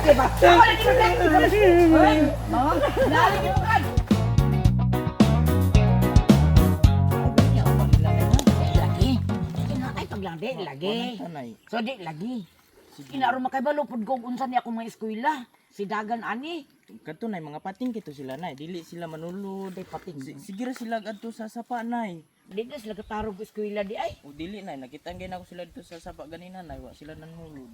Okay ba? Ako lagi mo Ay, mama, lali mo kan. Lagi. Ay, paglandi, lagi. Tanay. So di lagi. Kinaro makibalo pud kog unsa ni akong mga eskwela. Si Dagan ani. Kadto nay mga pating kito sila nay, dili sila manulod. Day pating. Sige ra sila adto sa sapa nay. Di na sila katarog eskwela di ay. O dili nay, nakita gyud ako sila dito sa sapa ganina nay, wa sila nanulod.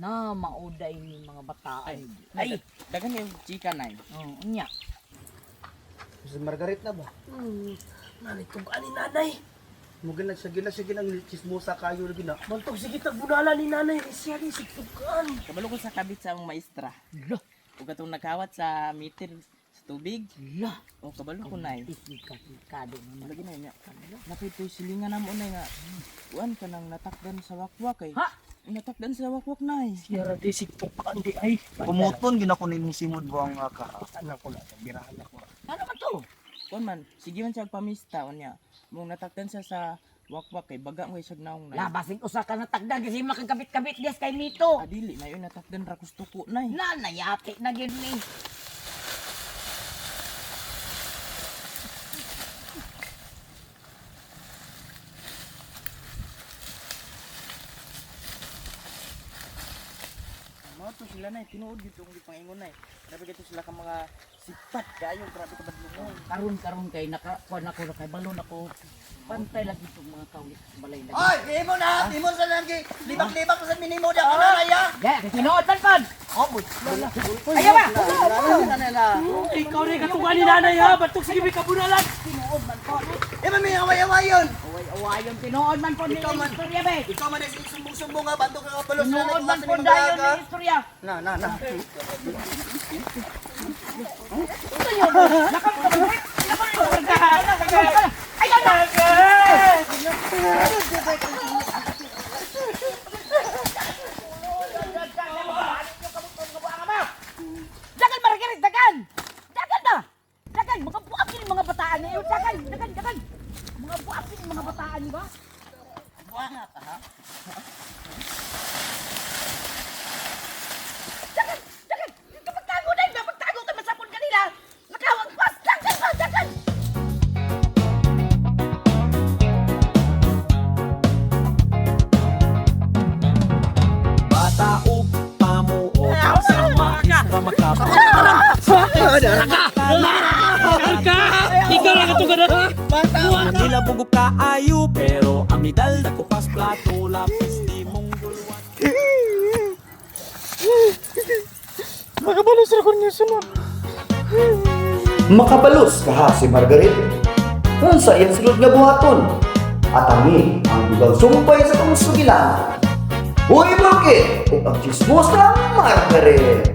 Na mauday ni mga bataan. Ay, dagan yung chika nay. Oh, unya. Si Margaret na ba? Nanay, tugaan ni nanay. Mo gina siya gina siya ginang chismosa kayo lagi na. Bantog sige tagbunala ni nanay. Siya ni sig tugaan. Kabalo ko sa kabit sa among maestra. La, Ug katong nakawat sa meter sa tubig. la. O kabalo ko nay. Tika tikado naman. Lagi na niya. Napitoy silingan namo nay nga. Kuan ka nang natakdan sa wakwak kay. Ha? Natakdan sa wakwak nay. Siya ra di sig tugaan di ay. Pumuton gina ko nimong simod buang ka. Anak ko na, birahan ako. Ano man to? Kuan man, sige man siya pamista unya. Mong natakdan siya sa wakwak kay baga mo siya naong nay. La basing usa ka natagdan kasi makagabit-kabit dias kay nito. Ah, dili na yun natakdan ra gusto ko nay. Na nayati na gyud ni. Mao to sila nay, tinuod gyud tong gipangingon nay. Grabe kaayo sila ka mga sipat kayo, grabe ka badlungon. Karon karon kay naka kuan ako na kay balon ako. Pantay lagi itong mga kawit balay lagi. Ay, imo na, imo sa lang gi. Libak-libak sa minimo di ako na ya. Ya, kay tinuod man pod. Oh, but. Ayaw ba? Ikaw rin katugaan ni nanay ha. Bantog sige may kabunalan. Tinuod man pod. Eh man may away-away yun. Away awayon tinuod man pod ni Ikaw man. istorya be. Ikaw man ay sumbong-sumbong nga bantog ka kabalo sa Tinuod man pod dayon ni istorya. Na na na. Ayaw na. Dagan Margaret, dagan! Dagan na! Dagan, mga buakin mga bataan niyo. Dagan, dagan, dagan. Mga buakin mga bataan ba? Buanga ka ha? Dagan, dagan. Dito magtago na, magtago ka masapon kanila. Nakawag pas, dagan ba, dagan. Bata o pamuot sa maestra makapot. Ikaw ra katugaan ha. Nila bugo kaayo pero ang medal dako pas plato lapis di mong dulwan. Makabalos ra ko niya sunod. Makabalos kaha si Margaret. Unsa iyang sulod nga buhaton? At ami ang dugang sumpay sa tong sugilan. Uy, Bukit! Ug ang chismosa Margaret!